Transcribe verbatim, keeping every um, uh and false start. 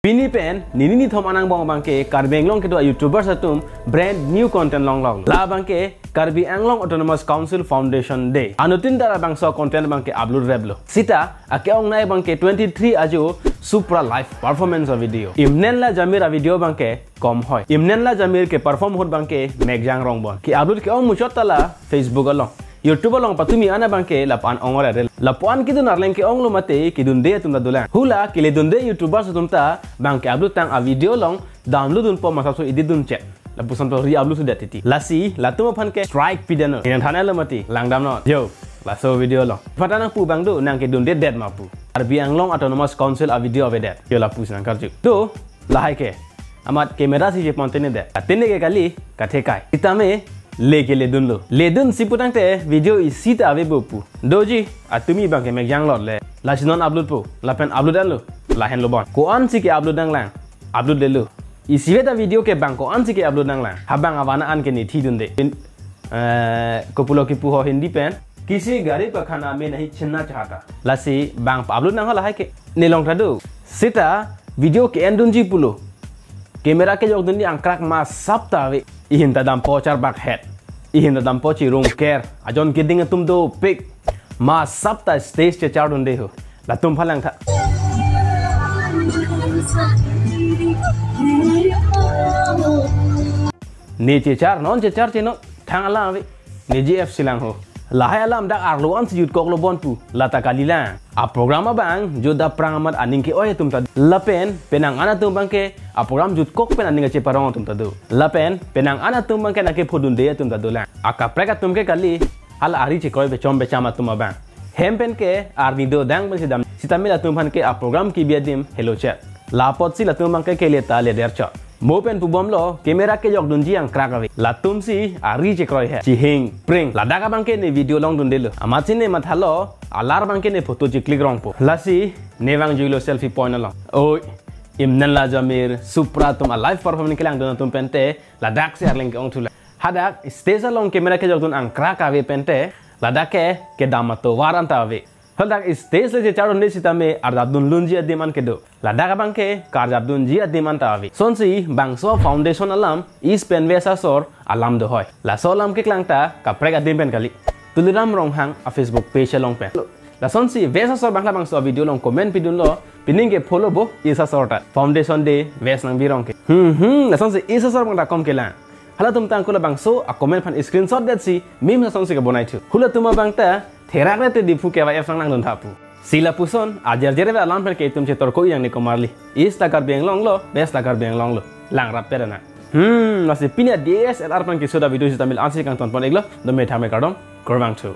Pini pen nini nithom angbong abangke Karbi Anglong kedo YouTubers atum brand new content longlok. La abangke Karbi Anglong Autonomous Council Foundation Day. Anuttin ta labangso content abangke upload replo. Sita ake-ongnei abangke twenty-three ajo Supra live performance a-video. Imnenla Jamir a-video abangke kom hoi. Imnenla Jamir ke-perform ahut abangke mekjang rongbon. Ke-upload ke-ong muchot ta la Facebook along. YouTube along patumi an abangke lapu-an ong-ore re. Lapu-an kedun arleng ke-onglo mate kedunde atum ta dolang. Hula keledunde YouTubers atum ta bang ke-upload tang a-video along download dunpo masapso edit dun chek. Lapuson to re-upload sudet titi. Lasi latum aphan ke strike pidunnon. Nangthanlo mati, langdamnon. Yo, laso video along. Phatang nangpu abang do, nang kedundedet ma pu. Karbi Anglong Autonomous Council a-video avedet. Yo, lapuson nangkarju. To, lahai ke. Amat camera si chepontenedet. Atene ke kali, kathekai. Sitame, le ke ledunlo. Ledunsi putangte, video isi ta ave bo pu. Doji, atumi abangke mekjang lotle. Lasi non upload po. Lapen upload anlo. Lahenlo bon. Ko-ansi ke-upload nanglang. Upload lelo. Isivet a-video ke bang ko-ansi ke-upload nanglang. Ha bang avan an ke nethi dunde. In, eh, kopulo kipu ho Hindi pen. किसी गरीब का खाना मैं नहीं छीनना चाहता. Lasi bang pa-upload nang ho lahai ke. Nelong ta do. Sita video ke-endunji pulo. Camera kejokdunji angkrak masap ta ave. Ihin ta dampo charbak het. Ihin ta dampo chirungker. Ajon keding atum dopik. Masap ta stage chechardunde ho. Latum aphan langtha. Ne chechar, non chechar chenon, thang alam ave. Ne G F silang ho. Lahai alam dak arlo ansi jutkoklo bon pu. Lata kalilang. A-program abang jut aphrang amat aning ke-oi atum ta. Lapen penang an atum abangke a-program jutkok pen aning kacheparong atum ta do. Lapen penang an atum abangke nangkephodunde atum ta dolang. Akaprek atum ke kali. Hala ari chekroi bechom becham atum abang. Hem pen ke arni do dang pensi dam. Sitame latum aphan ke a-program kebi adim helo chet. Lapotsi latum abangke kele ta leder chot. Mo pen pubomlo, camera kejokdunji angkrak ave. Latumsi ari chekroi he. Chihing, pring. Ladak abangke ne video longdundelo. Amatsi ne mathalo, alar abangke ne photo chiclick rongpo. Lasi, ne vangjuilo selfie point along. Oi, imnenla Jamir, Supra atum a-live performance kelangdun atum pente, ladaksi arleng ke-ongthulang. Hadak stage along camera kejokdun angkrak ave pente, ladak ke kedam atovar anta ave. Hadak stage le chechardunde sitame arjapdun lunji adim an kedo. Ladak abangke karjapdunji adim anta ave. Sonsi bangso foundation alam East pen West asor alam do hoi. Laso alam keklang ta kaprek adim pen kali. Tuliram Ronghang a-Facebook page along pen. Lasonsi West asor abang labangso video along comment pidunlo, pining ke follow bo East asor ta. Foundation Day West nangbi rong ke. Hmm, hmm, lasonsi East asor abang ta kom kelang. Halatum tangko labangso a-comment aphan screenshot detsi meme lasonsi kebonaithu. Hulatum abang ta therak rete Diphu K Y F nang nangduntha pu. Si lapuson, ajer jer ave alam pen ke itum chetorko yang ne komarli. East ta Karbi Anglong lo, West ta Karbi Anglong lo. Langrap pera na. Hmm, lasi pini a-D S L R pen keso a-video sitame la-ansi kangtonpon-iklo, dome thame kardom, kurvangthu.